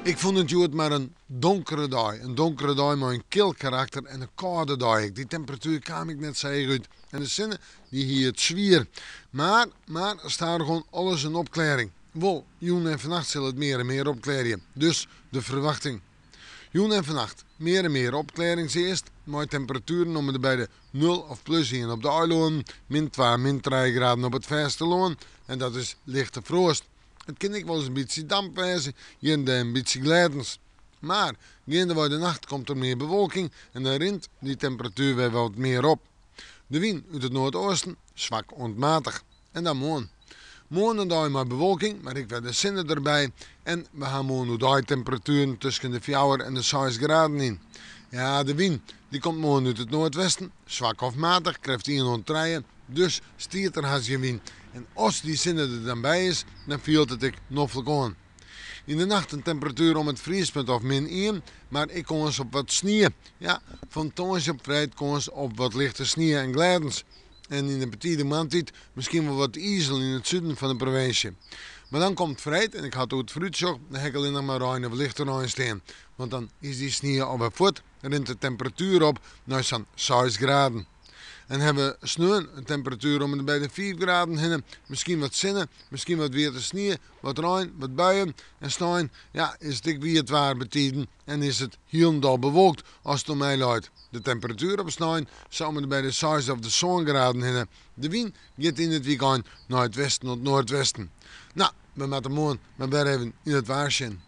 Ik fûn it hjoed mar in donkere dei. In donkere dei mei in kil karakter en in kâlde dei ek. Dy temperatuer kaam ek net sa heech út. En de sinne dy hie it swier. Mar, mar, stadichoan alles in opklearring. Wol, jûn en fannacht sil it mear en mear opklearje. Dus de ferwachting. Jûn en fannacht mear en mear opklearrings earst, mei temperatueren om en by de nul of plus ien op de eilannen, min twa, min trije graden op it fêstelân en dat is lichte froast. It kin ek wolris in bytsje damp wêze, hjir en dêr in bytsje glêdens. Mar geandewei de nacht komt der mear bewolking en dan rint dy temperatuer wer wat mear op. De wyn út it noardeasten, swak oant matich. En dan moarn. Moarn in dei mei bewolking, mar ek wer de sinne derby. En we ha moarn oerdei temperatueren tusken de fjouwer en de seis graden yn. Ja, de wyn dy komt moarn út it noardwesten, swak of matich, krêft ien oant trije. Dus stiet der hast gjin wyn. En as dy sinne der dan by is, dan fielt it ek noflik oan. Yn de nacht in temperatuer om it friespunt of min ien, mar ek kâns op wat snie. Ja, fan tongersdei op freed kâns op wat lichte snie en glêdens. En yn de betide moarntiid miskien wol wat izel yn it suden fan de provinsje. Mar dan komt freed en ik ha it oer it foarútsjoch, dan ha ik allinnich mar rein of lichte rein stean. Want dan is dy snie alwer fuort, rint de temperatuer op nei sa'n seis graden. En hawwe we sneon in temperatuer om en by de fiif graden hinne. Miskien wat sinne, miskien wat wiete snie, wat rein, wat buien. En snein, ja, is it ek wiet waar betiden en is it hielendal bewolkt as it oan my leit. De temperatuer op snein sa om en by de seis of de sân graden hinne. De wyn giet yn it wykein nei it westen oant noardwesten. No, we moatte moarn mar wer even yn it waar sjen.